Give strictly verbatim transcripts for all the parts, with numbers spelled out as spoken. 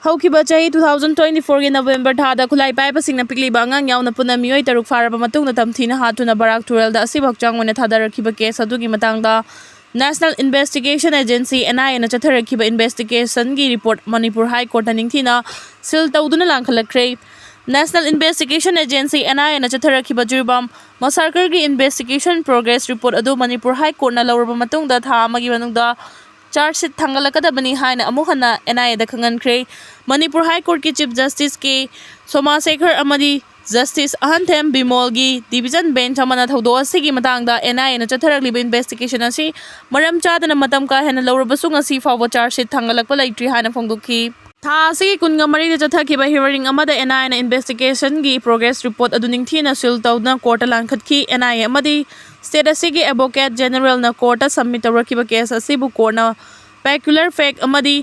ꯍꯧꯈꯤꯕ ꯆꯍꯤ two thousand twenty fourꯒꯤ November ꯊꯥꯗ ꯈꯨꯠꯂꯥꯏ ꯄꯥꯏꯕꯁꯤꯡꯅ ꯄꯤꯛꯂꯤꯕ ꯑꯉꯥꯡ ꯌꯥꯎꯅ ꯄꯨꯟꯅ ꯃꯤꯑꯣꯏ ꯇꯔꯨꯛ ꯐꯥꯔꯕ ꯃꯇꯨꯡꯗ ꯇꯝꯊꯤꯅ ꯍꯥꯠꯇꯨꯅ ꯕꯔꯥꯛ ꯇꯨꯔꯦꯜꯗ ꯑꯁꯤꯕ ꯍꯛꯆꯥꯡ ꯑꯣꯏꯅ ꯊꯥꯗꯔꯛꯈꯤꯕ ꯀꯦꯁ ꯑꯗꯨꯒꯤ ꯃꯇꯥꯡꯗ National Investigation Agency, NIAꯅ ꯆꯠꯊꯔꯛꯈꯤꯕ investigationꯒꯤ report Manipur High Courtꯅ ꯅꯤꯡꯊꯤꯅ seal ꯇꯧꯗꯨꯅ ꯂꯥꯡꯈꯠꯂꯛꯈ꯭ꯔꯦ꯫ National Investigation Agency, NIAꯅ ꯆꯠꯊꯔꯛꯈꯤꯕ Jiribam massacreꯒꯤ investigation progress report ꯑꯗꯨ ꯃꯅꯤꯄꯨꯔ High Courtꯅ ꯂꯧꯔꯕ ꯃꯇꯨꯡꯗ ꯊꯥ ꯑꯃꯒꯤ ꯃꯅꯨꯡꯗ charge sheet ꯊꯥꯡꯒꯠꯂꯛꯀꯗꯕꯅꯤ ꯍꯥꯏꯅ ꯑꯃꯨꯛ ꯍꯟꯅ NIAꯗ ꯈꯪꯍꯟꯈ꯭ꯔꯦ꯫ Manipur High Courtꯀꯤ Chief Justice K ꯁꯣꯃꯥꯁꯦꯈꯔ ꯑꯃꯗꯤ Justice ꯑꯍꯟꯊꯦꯝ ꯕꯤꯃꯣꯜꯒꯤ division bench ꯑꯃꯅ ꯊꯧꯗꯣꯛ ꯑꯁꯤꯒꯤ ꯃꯇꯥꯡꯗ NIAꯅ ꯆꯠꯊꯔꯛꯂꯤꯕ investigation ꯑꯁꯤ ꯃꯔꯝ ꯆꯥꯗꯅ ꯃꯇꯝ ꯀꯥ ꯍꯦꯟꯅ ꯂꯧꯔꯕꯁꯨ ꯉꯁꯤ ꯐꯥꯎꯕ charge sheet ꯊꯥꯡꯒꯠꯂꯛꯄ ꯂꯩꯇ꯭ꯔꯤ ꯍꯥꯏꯅ ꯐꯣꯡꯗꯣꯛꯈꯤ꯫ ꯊꯥ ꯑꯁꯤꯒꯤ ꯀꯨꯟꯒ ꯃꯔꯤꯗ ꯆꯠꯊꯈꯤꯕ hearing ꯑꯃꯗ NIAꯅ investigationꯒꯤ progress report ꯑꯗꯨ ꯅꯤꯡꯊꯤꯅ seal ꯇꯧꯗꯨꯅ courtꯇ ꯂꯥꯡꯈꯠꯈꯤ꯫ NIA ꯑꯃꯗꯤ state ꯑꯁꯤꯒꯤ Advocate Generalꯅ courtꯇ submit ꯇꯧꯔꯛꯈꯤꯕ case ꯑꯁꯤꯕꯨ courtꯅ peculiar fact ꯑꯃꯗꯤ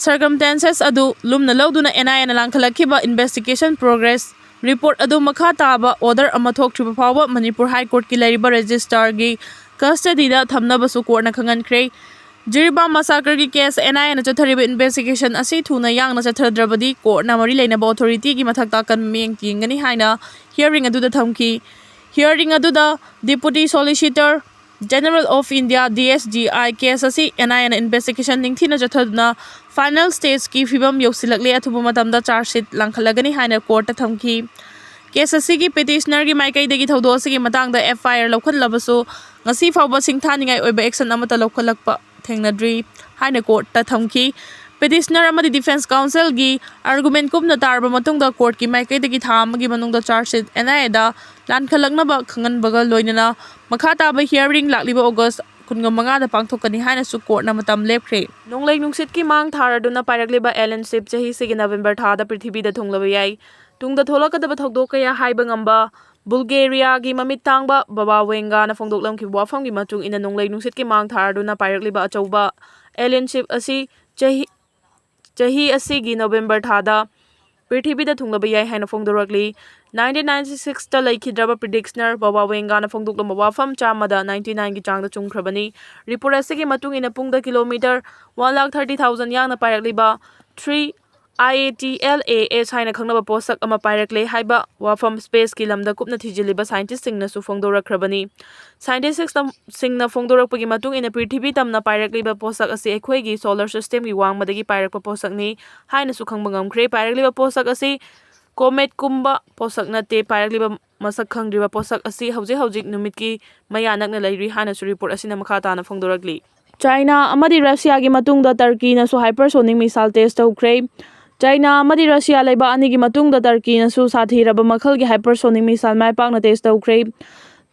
circumstances ꯑꯗꯨ ꯂꯨꯝꯅ ꯂꯧꯗꯨꯅ NIAꯅ ꯂꯥꯡꯈꯠꯂꯛꯈꯤꯕ investigation progress report ꯑꯗꯨ ꯃꯈꯥ ꯇꯥꯕ order ꯑꯃ ꯊꯣꯛꯇ꯭ꯔꯤꯕ ꯐꯥꯎꯕ ꯃꯅꯤꯄꯨꯔ High Courtꯀꯤ ꯂꯩꯔꯤꯕ registrarꯒꯤ custodyꯗ ꯊꯝꯅꯕꯁꯨ courtꯅ ꯈꯪꯍꯟꯈ꯭ꯔꯦ꯫ ꯖꯤꯔꯤꯕꯥꯝ massacreꯒꯤ case NIAꯅ ꯆꯠꯊꯔꯤꯕ investigation ꯑꯁꯤ ꯊꯨꯅ ꯌꯥꯡꯅ ꯆꯠꯊꯗ꯭ꯔꯕꯗꯤ courtꯅ ꯃꯔꯤ ꯂꯩꯅꯕ authorityꯒꯤ ꯃꯊꯛꯇ ꯑꯀꯟꯕ ꯃꯤꯠꯌꯦꯡ ꯌꯦꯡꯒꯅꯤ ꯍꯥꯏꯅ hearing ꯑꯗꯨꯗ ꯊꯝꯈꯤ꯫ Hearing ꯑꯗꯨꯗ Deputy Solicitor General of India, DSGI, case ꯑꯁꯤ NIAꯅ investigation ꯅꯤꯡꯊꯤꯅ ꯆꯠꯊꯗꯨꯅ final stageꯀꯤ ꯐꯤꯕꯝ ꯌꯧꯁꯤꯜꯂꯛꯂꯦ, ꯑꯊꯨꯕ ꯃꯇꯝꯗ charge sheet ꯂꯥꯡꯈꯠꯂꯒꯅꯤ ꯍꯥꯏꯅ courtꯇ ꯊꯝꯈꯤ꯫ Case ꯑꯁꯤꯒꯤ petitionerꯒꯤ ꯃꯥꯏꯀꯩꯗꯒꯤ ꯊꯧꯗꯣꯛ ꯑꯁꯤꯒꯤ ꯃꯇꯥꯡꯗ FIR ꯂꯧꯈꯠꯂꯕꯁꯨ ꯉꯁꯤ ꯐꯥꯎꯕ ꯁꯤꯡꯊꯥꯅꯤꯡꯉꯥꯏ ꯑꯣꯏꯕ action ꯑꯃꯠꯇ ꯂꯧꯈꯠꯂꯛꯄ ꯊꯦꯡꯅꯗ꯭ꯔꯤ ꯍꯥꯏꯅ courtꯇ ꯊꯝꯈꯤ꯫ Petitioner ꯑꯃꯗꯤ defence counselꯒꯤ argument ꯀꯨꯞꯅ ꯇꯥꯔꯕ ꯃꯇꯨꯡꯗ courtꯀꯤ ꯃꯥꯏꯀꯩꯗꯒꯤ ꯊꯥ ꯑꯃꯒꯤ ꯃꯅꯨꯡꯗ charge sheet NIAꯗ ꯂꯥꯟꯈꯠꯂꯛꯅꯕ ꯈꯪꯍꯟꯕꯒ ꯂꯣꯏꯅꯅ ꯃꯈꯥ ꯇꯥꯕ hearing ꯂꯥꯛꯂꯤꯕ August ꯀꯨꯟꯃꯉꯥꯗ ꯄꯥꯡꯊꯣꯛꯀꯅꯤ ꯍꯥꯏꯅꯁꯨ courtꯅ ꯃꯇꯝ ꯂꯦꯞꯈ꯭ꯔꯦ꯫ ꯅꯣꯡꯂꯩ ꯅꯨꯡꯁꯤꯠꯀꯤ ꯃꯥꯡ ꯊꯥꯔꯗꯨꯅ ꯄꯥꯏꯔꯛꯂꯤꯕ alien ship ꯆꯍꯤꯁꯤꯒꯤ November ꯊꯥꯗ ꯄ꯭ꯔꯤꯊꯤꯕꯤꯗ ꯊꯨꯡꯂꯕ ꯌꯥꯏ꯫ ꯇꯨꯡꯗ ꯊꯣꯛꯂꯛꯀꯗꯕ ꯊꯧꯗꯣꯛ ꯀꯌꯥ ꯍꯥꯏꯕ ꯉꯝꯕ ꯕꯨꯜꯒꯦꯔꯤꯌꯥꯒꯤ ꯃꯃꯤꯠ ꯇꯥꯡꯕ ꯕꯕꯥ ꯋꯦꯡꯒꯥꯅ ꯐꯣꯡꯗꯣꯛꯂꯝꯈꯤꯕ ꯋꯥꯐꯝꯒꯤ ꯃꯇꯨꯡ ꯏꯟꯅ ꯅꯣꯡꯂꯩ ꯅꯨꯡꯁꯤꯠꯀꯤ ꯃꯥꯡ ꯊꯥꯔꯗꯨꯅ ꯄꯥꯏꯔꯛꯂꯤꯕ ꯑꯆꯧꯕ alien ship ꯑꯁꯤ ꯆꯍꯤ, ꯆꯍꯤ ꯑꯁꯤꯒꯤ November ꯊꯥꯗ ꯄ꯭ꯔꯤꯊꯤꯕꯤꯗ ꯊꯨꯡꯂꯕ ꯌꯥꯏ ꯍꯥꯏꯅ ꯐꯣꯡꯗꯣꯔꯛꯂꯤ꯫ Nineteen ninety sixꯇ ꯂꯩꯈꯤꯗ꯭ꯔꯕ petitioner ꯕꯕꯥ ꯋꯦꯡꯒꯥꯅ ꯐꯣꯡꯗꯣꯛꯂꯝꯕ ꯋꯥꯐꯝ ꯆꯥꯝꯃꯗ ninety nineꯒꯤ ꯆꯥꯡꯗ ꯆꯨꯝꯈ꯭ꯔꯕꯅꯤ꯫ Report ꯑꯁꯤꯒꯤ ꯃꯇꯨꯡ ꯏꯟꯅ ꯄꯨꯡꯗ kilometre one lakh thirty thousand ꯌꯥꯡꯅ ꯄꯥꯏꯔꯛꯂꯤꯕ three I A T L A S ꯍꯥꯏꯅ ꯈꯪꯅꯕ ꯄꯣꯠꯁꯛ ꯑꯃ ꯄꯥꯏꯔꯛꯂꯦ ꯍꯥꯏꯕ ꯋꯥꯐꯝ space ꯀꯤ ꯂꯝꯗ ꯀꯨꯞꯅ ꯊꯤꯖꯤꯜꯂꯤꯕ scientist ꯁꯤꯡꯅꯁꯨ ꯐꯣꯡꯗꯣꯔꯛꯈ꯭ꯔꯕꯅꯤ꯫ Scientist ꯁꯤꯡꯅ ꯐꯣꯡꯗꯣꯔꯛꯄꯒꯤ ꯃꯇꯨꯡ ꯏꯟꯅ, ꯄ꯭ꯔꯤꯊꯤꯕꯤ ꯇꯝꯅ ꯄꯥꯏꯔꯛꯂꯤꯕ ꯄꯣꯠꯁꯛ ꯑꯁꯤ ꯑꯩꯈꯣꯏꯒꯤ solar system ꯒꯤ ꯋꯥꯡꯃꯗꯒꯤ ꯄꯥꯏꯔꯛꯄ ꯄꯣꯠꯁꯛꯅꯤ ꯍꯥꯏꯅꯁꯨ ꯈꯪꯕ ꯉꯝꯈ꯭ꯔꯦ꯫ ꯄꯥꯏꯔꯛꯂꯤꯕ ꯄꯣꯠꯁꯛ ꯑꯁꯤ comet ꯀꯨꯝꯕ ꯄꯣꯠꯁꯛ ꯅꯠꯇꯦ꯫ ꯄꯥꯏꯔꯛꯂꯤꯕ ꯃꯁꯛ ꯈꯪꯗ꯭ꯔꯤꯕ ꯄꯣꯠꯁꯛ ꯑꯁꯤ ꯍꯧꯖꯤꯛ ꯍꯧꯖꯤꯛ ꯅꯨꯃꯤꯠꯀꯤ ꯃꯌꯥ ꯅꯛꯅ ꯂꯩꯔꯤ ꯍꯥꯏꯅꯁꯨ report ꯑꯁꯤꯅ ꯃꯈꯥ ꯇꯥꯅ ꯐꯣꯡꯗꯣꯔꯛꯂꯤ꯫ ꯆꯥꯏꯅꯥ ꯑꯃꯗꯤ ꯔꯁꯤꯌꯥꯒꯤ ꯃꯇꯨꯡꯗ ꯇꯔꯀꯤꯅꯁꯨ hypersonic missile test ꯇꯧꯈ꯭ꯔꯦ꯫ ꯆꯥꯏꯅꯥ ꯑꯃꯗꯤ ꯔꯁꯤꯌꯥ ꯂꯩꯕꯥꯛ ꯑꯅꯤꯒꯤ ꯃꯇꯨꯡꯗ ꯇꯔꯀꯤꯅꯁꯨ ꯁꯥꯊꯤꯔꯕ ꯃꯈꯜꯒꯤ hypersonic missile ꯃꯥꯏ ꯄꯥꯛꯅ test ꯇꯧꯈ꯭ꯔꯦ꯫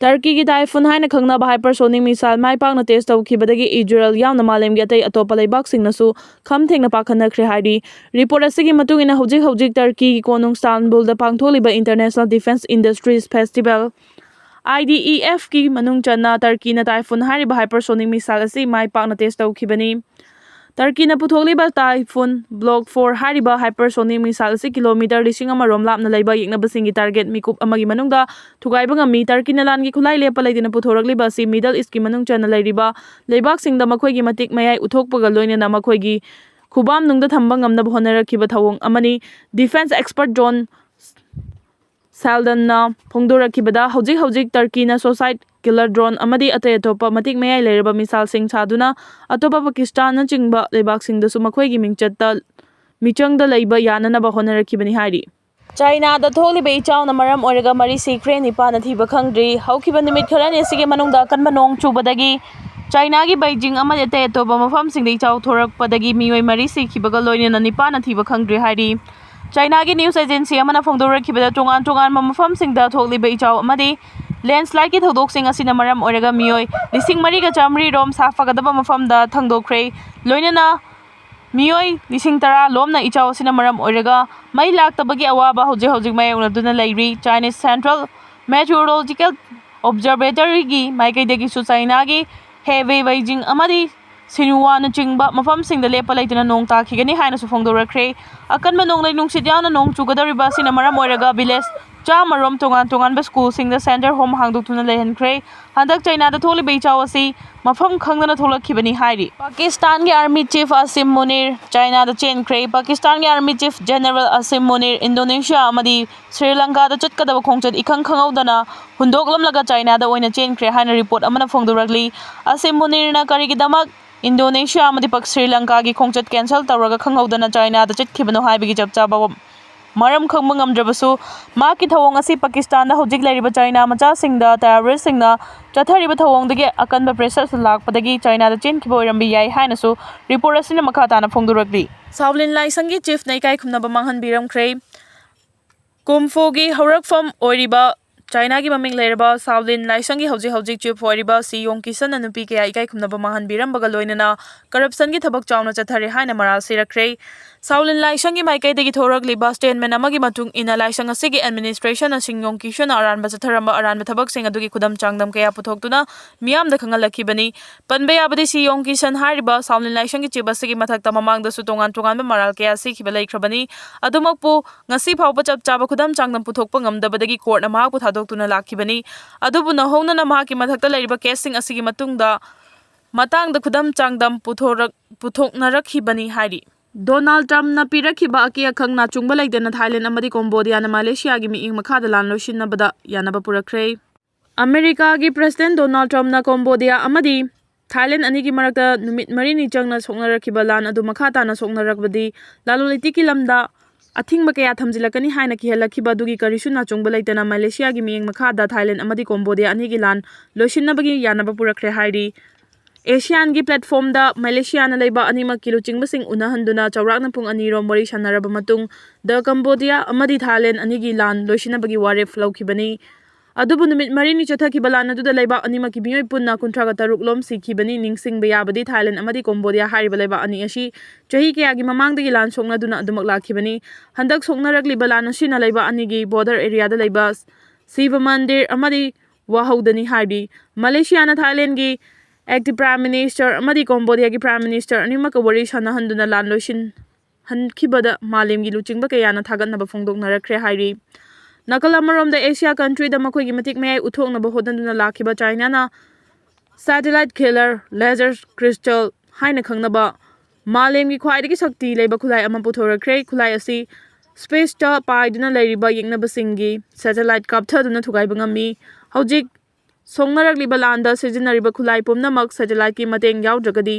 ꯇꯔꯀꯤꯒꯤ Typhoon ꯍꯥꯏꯅ ꯈꯪꯅꯕ hypersonic missile ꯃꯥꯏ ꯄꯥꯛꯅ test ꯇꯧꯈꯤꯕꯗꯒꯤ ꯏꯖꯔꯦꯜ ꯌꯥꯎꯅ ꯃꯥꯂꯦꯝꯒꯤ ꯑꯇꯩ ꯑꯇꯣꯞꯄ ꯂꯩꯕꯥꯛꯁꯤꯡꯅꯁꯨ ꯈꯝ ꯊꯦꯡꯅ ꯄꯥꯈꯠꯅꯈ꯭ꯔꯦ ꯍꯥꯏꯔꯤ꯫ Report ꯑꯁꯤꯒꯤ ꯃꯇꯨꯡ ꯏꯟꯅ, ꯍꯧꯖꯤꯛ ꯍꯧꯖꯤꯛ ꯇꯔꯀꯤꯒꯤ ꯀꯣꯅꯨꯡ ꯏꯁꯇꯥꯟꯕꯨꯜꯗ ꯄꯥꯡꯊꯣꯛꯂꯤꯕ International Defence Industries Festival, I D E F ꯀꯤ ꯃꯅꯨꯡ ꯆꯟꯅ ꯇꯔꯀꯤꯅ Typhoon ꯍꯥꯏꯔꯤꯕ hypersonic missile ꯑꯁꯤ ꯃꯥꯏ ꯄꯥꯛꯅ test ꯇꯧꯈꯤꯕꯅꯤ꯫ ꯇꯔꯀꯤꯅ ꯄꯨꯊꯣꯛꯂꯤꯕ Typhoon Block four ꯍꯥꯏꯔꯤꯕ hypersonic missile ꯑꯁꯤ kilometre ꯂꯤꯁꯤꯡ ꯑꯃ ꯔꯣꯝ ꯂꯥꯞꯅ ꯂꯩꯕ ꯌꯦꯛꯅꯕꯁꯤꯡꯒꯤ target ꯃꯤꯀꯨꯞ ꯑꯃꯒꯤ ꯃꯅꯨꯡꯗ ꯊꯨꯒꯥꯏꯕ ꯉꯝꯃꯤ꯫ ꯇꯔꯀꯤꯅ ꯂꯥꯟꯒꯤ ꯈꯨꯠꯂꯥꯏ ꯂꯦꯞꯄ ꯂꯩꯇꯅ ꯄꯨꯊꯣꯔꯛꯂꯤꯕ ꯑꯁꯤ Middle East ꯀꯤ ꯃꯅꯨꯡ ꯆꯟꯅ ꯂꯩꯔꯤꯕ ꯂꯩꯕꯥꯛꯁꯤꯡꯗ ꯃꯈꯣꯏꯒꯤ ꯃꯇꯤꯛ ꯃꯌꯥꯏ ꯎꯠꯊꯣꯛꯄꯒ ꯂꯣꯏꯅꯅ ꯃꯈꯣꯏꯒꯤ ꯈꯨꯕꯥꯝꯅꯨꯡꯗ ꯊꯝꯕ ꯉꯝꯅꯕ ꯍꯣꯠꯅꯔꯛꯈꯤꯕ ꯊꯧꯑꯣꯡ ꯑꯃꯅꯤ꯫ Defence expert John Sheldon ꯅ ꯐꯣꯡꯗꯣꯔꯛꯈꯤꯕꯗ, ꯍꯧꯖꯤꯛ ꯍꯧꯖꯤꯛ ꯇꯔꯀꯤꯅ suicide killer drone ꯑꯃꯗꯤ ꯑꯇꯩ ꯑꯇꯣꯞꯄ ꯃꯇꯤꯛ ꯃꯌꯥꯏ ꯂꯩꯔꯕ missile ꯁꯤꯡ ꯁꯥꯗꯨꯅ ꯑꯇꯣꯞꯄ ꯄꯥꯀꯤꯁꯇꯥꯟꯅꯆꯤꯡꯕ ꯂꯩꯕꯥꯛꯁꯤꯡꯗꯁꯨ ꯃꯈꯣꯏꯒꯤ ꯃꯤꯡꯆꯠꯇ, ꯃꯤꯆꯪꯗ ꯂꯩꯕ ꯌꯥꯅꯅꯕ ꯍꯣꯠꯅꯔꯛꯈꯤꯕꯅꯤ ꯍꯥꯏꯔꯤ꯫ ꯆꯥꯏꯅꯥꯗ ꯊꯣꯛꯂꯤꯕ ꯏꯆꯥꯎꯅ ꯃꯔꯝ ꯑꯣꯏꯔꯒ ꯃꯔꯤ ꯁꯤꯈ꯭ꯔꯦ, ꯅꯤꯄꯥꯅ ꯊꯤꯕ ꯈꯪꯗ꯭ꯔꯤ꯫ ꯍꯧꯈꯤꯕ ꯅꯨꯃꯤꯠ ꯈꯔꯅꯤ ꯑꯁꯤꯒꯤ ꯃꯅꯨꯡꯗ ꯑꯀꯟꯕ ꯅꯣꯡ ꯆꯨꯕꯗꯒꯤ ꯆꯥꯏꯅꯥꯒꯤ ꯕꯩꯖꯤꯡ ꯑꯃꯗꯤ ꯑꯇꯩ ꯑꯇꯣꯞꯄ ꯃꯐꯝꯁꯤꯡꯗ ꯏꯆꯥꯎ ꯊꯣꯔꯛꯄꯗꯒꯤ ꯃꯤꯑꯣꯏ ꯃꯔꯤ ꯁꯤꯈꯤꯕꯒ ꯂꯣꯏꯅꯅ ꯅꯤꯄꯥꯅ ꯊꯤꯕ ꯈꯪꯗ꯭ꯔꯤ ꯍꯥꯏꯔꯤ꯫ ꯆꯥꯏꯅꯥꯒꯤ news agency ꯑꯃꯅ ꯐꯣꯡꯗꯣꯔꯛꯈꯤꯕꯗ, ꯇꯣꯉꯥꯟ ꯇꯣꯉꯥꯟꯕ ꯃꯐꯝꯁꯤꯡꯗ ꯊꯣꯛꯂꯤꯕ ꯏꯆꯥꯎ ꯑꯃꯗꯤ landslide ꯀꯤ ꯊꯧꯗꯣꯛꯁꯤꯡ ꯑꯁꯤꯅ ꯃꯔꯝ ꯑꯣꯏꯔꯒ ꯃꯤꯑꯣꯏ ꯂꯤꯁꯤꯡ ꯃꯔꯤꯒ ꯆꯥꯃꯔꯤ ꯔꯣꯝ ꯁꯥꯐꯒꯗꯕ ꯃꯐꯝꯗ ꯊꯪꯗꯣꯛꯈ꯭ꯔꯦ꯫ ꯂꯣꯏꯅꯅ ꯃꯤꯑꯣꯏ ꯂꯤꯁꯤꯡ ꯇꯔꯥ ꯂꯣꯝꯅ ꯏꯆꯥꯎ ꯑꯁꯤꯅ ꯃꯔꯝ ꯑꯣꯏꯔꯒ ꯃꯩ ꯂꯥꯛꯇꯕꯒꯤ ꯑꯋꯥꯕ ꯍꯧꯖꯤꯛ ꯍꯧꯖꯤꯛ ꯃꯥꯌꯣꯛꯅꯗꯨꯅ ꯂꯩꯔꯤ꯫ Chinese Central Meteorological Observatory ꯒꯤ ꯃꯥꯏꯀꯩꯗꯒꯤꯁꯨ ꯆꯥꯏꯅꯥꯒꯤ ꯍꯦꯕꯦ ꯕꯩꯖꯤꯡ ꯑꯃꯗꯤ ꯁꯤꯅꯨꯋꯥꯅꯆꯤꯡꯕ ꯃꯐꯝꯁꯤꯡꯗ ꯂꯦꯞꯄ ꯂꯩꯇꯅ ꯅꯣꯡ ꯇꯥꯈꯤꯒꯅꯤ ꯍꯥꯏꯅꯁꯨ ꯐꯣꯡꯗꯣꯔꯛꯈ꯭ꯔꯦ꯫ ꯑꯀꯟꯕ ꯅꯣꯡꯂꯩ ꯅꯨꯡꯁꯤꯠ ꯌꯥꯎꯅ ꯅꯣꯡ ꯆꯨꯒꯗꯧꯔꯤꯕ ꯑꯁꯤꯅ ꯃꯔꯝ ꯑꯣꯏꯔꯒ village ꯆꯥꯝꯃꯔꯣꯝ ꯇꯣꯉꯥꯟ ꯇꯣꯉꯥꯟꯕ ꯁ꯭ꯀꯨꯜꯁꯤꯡꯗ ꯁꯦꯟꯇꯔ ꯍꯣꯝ ꯍꯥꯡꯗꯣꯛꯇꯨꯅ ꯂꯩꯍꯟꯈ꯭ꯔꯦ꯫ ꯍꯟꯗꯛ ꯆꯥꯏꯅꯥꯗ ꯊꯣꯛꯂꯤꯕ ꯏꯆꯥꯎ ꯑꯁꯤ ꯃꯐꯝ ꯈꯪꯗꯅ ꯊꯣꯛꯂꯛꯈꯤꯕꯅꯤ ꯍꯥꯏꯔꯤ꯫ ꯄꯥꯀꯤꯁꯇꯥꯟꯒꯤ ꯑꯥꯔꯃꯤ ꯆꯤꯐ ꯑꯁꯤꯝ ꯃꯨꯅꯤꯔ ꯆꯥꯏꯅꯥꯗ ꯆꯦꯟꯈ꯭ꯔꯦ꯫ ꯄꯥꯀꯤꯁꯇꯥꯟꯒꯤ army chief general Asim Munir Indonesia ꯑꯃꯗꯤ ꯁ꯭ꯔꯤ ꯂꯪꯀꯥꯗ ꯆꯠꯀꯗꯕ ꯈꯣꯡꯆꯠ ꯏꯈꯪ ꯈꯪꯍꯧꯗꯅ ꯍꯨꯟꯗꯣꯛꯂꯝꯂꯒ ꯆꯥꯏꯅꯥꯗ ꯑꯣꯏꯅ ꯆꯦꯟꯈ꯭ꯔꯦ ꯍꯥꯏꯅ ꯔꯤꯄꯣꯔꯠ ꯑꯃꯅ ꯐꯣꯡꯗꯣꯔꯛꯂꯤ꯫ ꯑꯁꯤꯝ ꯃꯨꯅꯤꯔꯅ ꯀꯔꯤꯒꯤꯗꯃꯛ ꯏꯟꯗꯣꯅꯦꯁꯤꯌꯥ ꯑꯃꯗꯤ ꯄꯛ-, ꯁ꯭ꯔꯤ ꯂꯪꯀꯥꯒꯤ ꯈꯣꯡꯆꯠ ꯀꯦꯟꯁꯦꯜ ꯇꯧꯔꯒ ꯈꯪꯍꯧꯗꯅ ꯆꯥꯏꯅꯥꯗ ꯆꯠꯈꯤꯕꯅꯣ ꯍꯥꯏꯕꯒꯤ ꯆꯞ ꯆꯥꯕ ꯃꯔꯝ ꯈꯪꯕ ꯉꯝꯗ꯭ꯔꯕꯁꯨ, ꯃꯍꯥꯛꯀꯤ ꯊꯧꯑꯣꯡ ꯑꯁꯤ ꯄꯥꯀꯤꯁꯇꯥꯟꯗ ꯍꯧꯖꯤꯛ ꯂꯩꯔꯤꯕ ꯆꯥꯏꯅꯥ ꯃꯆꯥꯁꯤꯡꯗ ꯇꯦꯔꯣꯔꯤꯁ꯭ꯠꯁꯤꯡꯅ ꯆꯠꯊꯔꯤꯕ ꯊꯧꯑꯣꯡꯗꯒꯤ ꯑꯀꯟꯕ ꯄ꯭ꯔꯦꯁꯔ ꯂꯥꯛꯄꯗꯒꯤ ꯆꯥꯏꯅꯥꯗ ꯆꯦꯟꯈꯤꯕ ꯑꯣꯏꯔꯝꯕ ꯌꯥꯏ ꯍꯥꯏꯅꯁꯨ ꯔꯤꯄꯣꯔꯠ ꯑꯁꯤꯅ ꯃꯈꯥ ꯇꯥꯅ ꯐꯣꯡꯗꯣꯔꯛꯂꯤ꯫ ꯁꯥꯎꯂꯤꯟ ꯂꯥꯏꯁꯪꯒꯤ ꯆꯤꯐꯅ ꯏꯀꯥꯏ ꯈꯨꯝꯅꯕ ꯃꯥꯡꯍꯟꯕꯤꯔꯝꯈ꯭ꯔꯦ꯫ ꯀꯨꯝꯐꯨꯒꯤ ꯍꯧꯔꯛꯐꯝ ꯑꯣꯏꯔꯤꯕ ꯆꯥꯏꯅꯥꯒꯤ ꯃꯃꯤꯡ ꯂꯩꯔꯕ ꯁꯥꯎꯂꯤꯟ ꯂꯥꯏꯁꯪꯒꯤ ꯍꯧꯖꯤꯛ ꯍꯧꯖꯤꯛ ꯆꯤꯐ ꯑꯣꯏꯔꯤꯕ ꯁꯤ ꯌꯣꯡ ꯀꯤꯁꯟꯅ ꯅꯨꯄꯤ ꯀꯌꯥ ꯏꯀꯥꯏ ꯈꯨꯝꯅꯕ ꯃꯥꯡꯍꯟꯕꯤꯔꯝꯕꯒ ꯂꯣꯏꯅꯅ ꯀꯔꯞꯁꯟꯒꯤ ꯊꯕꯛ ꯆꯥꯎꯅ ꯆꯠꯊꯔꯦ ꯍꯥꯏꯅ ꯃꯔꯥꯜ ꯁꯤꯔꯛꯈ꯭ꯔꯦ꯫ ꯁꯥꯎꯂꯤꯟ ꯂꯥꯏꯁꯪꯒꯤ ꯃꯥꯏꯀꯩꯗꯒꯤ ꯊꯣꯔꯛꯂꯤꯕ ꯁ꯭ꯇꯦꯠꯃꯦꯟ ꯑꯃꯒꯤ ꯃꯇꯨꯡ ꯏꯟꯅ, ꯂꯥꯏꯁꯪ ꯑꯁꯤꯒꯤ ꯑꯦꯗꯃꯤꯅꯤꯁꯇ꯭ꯔꯦꯁꯟꯅ ꯁꯤ ꯌꯣꯡ ꯀꯤꯁꯟꯅ ꯑꯔꯥꯟꯕ ꯆꯠꯊꯔꯝꯕ ꯑꯔꯥꯟꯕ ꯊꯕꯛꯁꯤꯡ ꯑꯗꯨꯒꯤ ꯈꯨꯗꯝ ꯆꯥꯡꯗꯝ ꯀꯌꯥ ꯄꯨꯊꯣꯛꯇꯨꯅ ꯃꯤꯌꯥꯝꯗ ꯈꯪꯍꯜꯂꯛꯈꯤꯕꯅꯤ꯫ ꯄꯟꯕ ꯌꯥꯕꯗꯤ, ꯁꯤ ꯌꯣꯡ ꯀꯤꯁꯟ ꯍꯥꯏꯔꯤꯕ ꯁꯥꯎꯂꯤꯟ ꯂꯥꯏꯁꯪꯒꯤ ꯆꯤꯐ ꯑꯁꯤꯒꯤ ꯃꯊꯛꯇ ꯃꯃꯥꯡꯗꯁꯨ ꯇꯣꯉꯥꯟ ꯇꯣꯉꯥꯟꯕ ꯃꯔꯥꯜ ꯀꯌꯥ ꯁꯤꯈꯤꯕ ꯂꯩꯈ꯭ꯔꯕꯅꯤ꯫ ꯑꯗꯨꯃꯛꯄꯨ ꯉꯁꯤ ꯐꯥꯎꯕ ꯆꯞ ꯆꯥꯕ ꯈꯨꯗꯝ ꯆꯥꯡꯗꯝ ꯄꯨꯊꯣꯛꯄ ꯉꯝꯗꯕꯗꯒꯤ ꯀꯣꯔꯠꯅ ꯃꯍꯥꯛꯄꯨ ꯊꯥꯗꯣꯛꯇꯨꯅ ꯂꯥꯛꯈꯤꯕꯅꯤ꯫ ꯑꯗꯨꯕꯨ ꯅꯧꯍꯧꯅꯅ ꯃꯍꯥꯛꯀꯤ ꯃꯊꯛꯇ ꯂꯩꯔꯤꯕ ꯀꯦꯁꯁꯤꯡ ꯑꯁꯤꯒꯤ ꯃꯇꯨꯡꯗ, ꯃꯇꯥꯡꯗ ꯈꯨꯗꯝ ꯆꯥꯡꯗꯝ ꯄꯨꯊꯣꯔꯛ-, ꯄꯨꯊꯣꯛꯅꯔꯛꯈꯤꯕꯅꯤ ꯍꯥꯏꯔꯤ꯫ ꯗꯣꯅꯥꯜꯗ ꯇ꯭ꯔꯝꯞꯅ ꯄꯤꯔꯛꯈꯤꯕ ꯑꯀꯤ ꯑꯈꯪ ꯅꯥꯆꯨꯡꯕ ꯂꯩꯇꯅ ꯊꯥꯏꯂꯦꯟꯗ ꯑꯃꯗꯤ ꯀꯣꯝꯕꯣꯗꯤꯌꯥꯅ ꯃꯂꯦꯁꯤꯌꯥꯒꯤ ꯃꯤꯠꯌꯦꯡ ꯃꯈꯥꯗ ꯂꯥꯟ ꯂꯣꯏꯁꯤꯟꯅꯕꯗ ꯌꯥꯅꯕ ꯄꯨꯔꯛꯈ꯭ꯔꯦ꯫ ꯑꯃꯦꯔꯤꯀꯥꯒꯤ ꯄ꯭ꯔꯦꯁꯤꯗꯦꯟꯠ ꯗꯣꯅꯥꯜꯗ ꯇ꯭ꯔꯝꯞꯅ ꯀꯣꯝꯕꯣꯗꯤꯌꯥ ꯑꯃꯗꯤ ꯊꯥꯏꯂꯦꯟꯗ ꯑꯅꯤꯒꯤ ꯃꯔꯛꯇ ꯅꯨꯃꯤꯠ ꯃꯔꯤꯅꯤ ꯆꯪꯅ ꯁꯣꯛꯅꯔꯛꯈꯤꯕ ꯂꯥꯟ ꯑꯗꯨ ꯃꯈꯥ ꯇꯥꯅ ꯁꯣꯛꯅꯔꯛꯄꯗꯤ ꯂꯂꯣꯟ ꯏꯇꯤꯛꯀꯤ ꯂꯝꯗ ꯑꯊꯤꯡꯕ ꯀꯌꯥ ꯊꯝꯖꯤꯜꯂꯛꯀꯅꯤ ꯍꯥꯏꯅ ꯀꯤꯍꯜꯂꯛꯈꯤꯕ ꯑꯗꯨꯒꯤ ꯀꯔꯤꯁꯨ ꯅꯥꯆꯨꯡꯕ ꯂꯩꯇꯅ ꯃꯂꯦꯁꯤꯌꯥꯒꯤ ꯃꯤꯠꯌꯦꯡ ꯃꯈꯥꯗ ꯊꯥꯏꯂꯦꯟꯗ ꯑꯃꯗꯤ ꯀꯣꯝꯕꯣꯗꯤꯌꯥ ꯑꯅꯤꯒꯤ ꯂꯥꯟ ꯂꯣꯏꯁꯤꯟꯅꯕꯒꯤ ꯌꯥꯅꯕ ꯄꯨꯔꯛꯈ꯭ꯔꯦ ꯍꯥꯏꯔꯤ꯫ ꯑꯦꯁꯤꯌꯥꯟꯒꯤ ꯄ꯭ꯂꯦꯠꯐꯣꯝꯗ ꯃꯂꯦꯁꯤꯌꯥꯅ ꯂꯩꯕꯥꯛ ꯑꯅꯤꯃꯛꯀꯤ ꯂꯨꯆꯤꯡꯕꯁꯤꯡ ꯎꯅꯍꯟꯗꯨꯅ ꯆꯥꯎꯔꯥꯛꯅ ꯄꯨꯡ ꯑꯅꯤꯔꯣꯝ ꯋꯥꯔꯤ ꯁꯥꯟꯅꯔꯕ ꯃꯇꯨꯡꯗ ꯀꯝꯕꯣꯗꯤꯌꯥ ꯑꯃꯗꯤ ꯊꯥꯏꯂꯦꯟꯗ ꯑꯅꯤꯒꯤ ꯂꯥꯟ ꯂꯣꯏꯁꯤꯟꯅꯕꯒꯤ ꯋꯥꯔꯦꯞ ꯂꯧꯈꯤꯕꯅꯤ꯫ ꯑꯗꯨꯕꯨ ꯅꯨꯃꯤꯠ ꯃꯔꯤꯅꯤ ꯆꯠꯊꯈꯤꯕ ꯂꯥꯟ ꯑꯗꯨꯗ ꯂꯩꯕꯥꯛ ꯑꯅꯤꯃꯛꯀꯤ ꯃꯤꯑꯣꯏ ꯄꯨꯟꯅ ꯀꯨꯟꯊ꯭ꯔꯥꯒ ꯇꯔꯨꯛ ꯂꯣꯝ ꯁꯤꯈꯤꯕꯅꯤ꯫ ꯅꯤꯡꯁꯤꯡꯕ ꯌꯥꯕꯗꯤ, ꯊꯥꯏꯂꯦꯟꯗ ꯑꯃꯗꯤ ꯀꯣꯝꯕꯣꯗꯤꯌꯥ ꯍꯥꯏꯔꯤꯕ ꯂꯩꯕꯥꯛ ꯑꯅꯤ ꯑꯁꯤ ꯆꯍꯤ ꯀꯌꯥꯒꯤ ꯃꯃꯥꯡꯗꯒꯤ ꯂꯥꯟ ꯁꯣꯛꯅꯗꯨꯅ ꯑꯗꯨꯃꯛ ꯂꯥꯛꯈꯤꯕꯅꯤ꯫ ꯍꯟꯗꯛ ꯁꯣꯛꯅꯔꯛꯂꯤꯕ ꯂꯥꯟ ꯑꯁꯤꯅ ꯂꯩꯕꯥꯛ ꯑꯅꯤꯒꯤ ꯕꯣꯔꯗꯔ ꯑꯦꯔꯤꯌꯥꯗ ꯂꯩꯕ ꯁꯤꯕ ꯃꯟꯗꯤꯔ ꯑꯃꯗꯤ ꯋꯥꯍꯧꯗꯅꯤ ꯍꯥꯏꯔꯤ꯫ ꯃꯂꯦꯁꯤꯌꯥꯅ ꯊꯥꯏꯂꯦꯟꯗꯒꯤ ꯑꯦꯛꯇꯤꯡ ꯄ꯭ꯔꯥꯏꯝ ꯃꯤꯅꯤꯁꯇꯔ ꯑꯃꯗꯤ ꯀꯣꯝꯕꯣꯗꯤꯌꯥꯒꯤ ꯄ꯭ꯔꯥꯏꯝ ꯃꯤꯅꯤꯁꯇꯔ ꯑꯅꯤꯃꯛꯀ ꯋꯥꯔꯤ ꯁꯥꯟꯅꯍꯟꯗꯨꯅ ꯂꯥꯟ ꯂꯣꯏꯁꯤꯟ ꯍꯟꯈꯤꯕꯗ ꯃꯥꯂꯦꯝꯒꯤ ꯂꯨꯆꯤꯡꯕ ꯀꯌꯥꯅ ꯊꯥꯒꯠꯅꯕ ꯐꯣꯡꯗꯣꯛꯅꯔꯛꯈ꯭ꯔꯦ ꯍꯥꯏꯔꯤ꯫ ꯅꯥꯀꯜ ꯑꯃꯔꯣꯝꯗ, ꯑꯦꯁꯤꯌꯥ ꯀꯟꯇ꯭ꯔꯤꯗ ꯃꯈꯣꯏꯒꯤ ꯃꯇꯤꯛ ꯃꯌꯥꯏ ꯎꯠꯊꯣꯛꯅꯕ ꯍꯣꯠꯅꯗꯨꯅ ꯂꯥꯛꯈꯤꯕ ꯆꯥꯏꯅꯥꯅ satellite killer laser crystal ꯍꯥꯏꯅ ꯈꯪꯅꯕ ꯃꯥꯂꯦꯝꯒꯤ ꯈ꯭ꯋꯥꯏꯗꯒꯤ ꯁꯛꯇꯤ ꯂꯩꯕ ꯈꯨꯠꯂꯥꯏ ꯑꯃ ꯄꯨꯊꯣꯔꯛꯈ꯭ꯔꯦ꯫ ꯈꯨꯠꯂꯥꯏ ꯑꯁꯤ spaceꯇ ꯄꯥꯏꯗꯨꯅ ꯂꯩꯔꯤꯕ ꯌꯦꯛꯅꯕꯁꯤꯡꯒꯤ satellite ꯀꯥꯞꯊꯗꯨꯅ ꯊꯨꯒꯥꯏꯕ ꯉꯝꯃꯤ꯫ ꯍꯧꯖꯤꯛ ꯁꯣꯛꯅꯔꯛꯂꯤꯕ ꯂꯥꯟꯗ ꯁꯤꯖꯤꯟꯅꯔꯤꯕ ꯈꯨꯠꯂꯥꯏ ꯄꯨꯝꯅꯃꯛ satelliteꯀꯤ ꯃꯇꯦꯡ ꯌꯥꯎꯗ꯭ꯔꯒꯗꯤ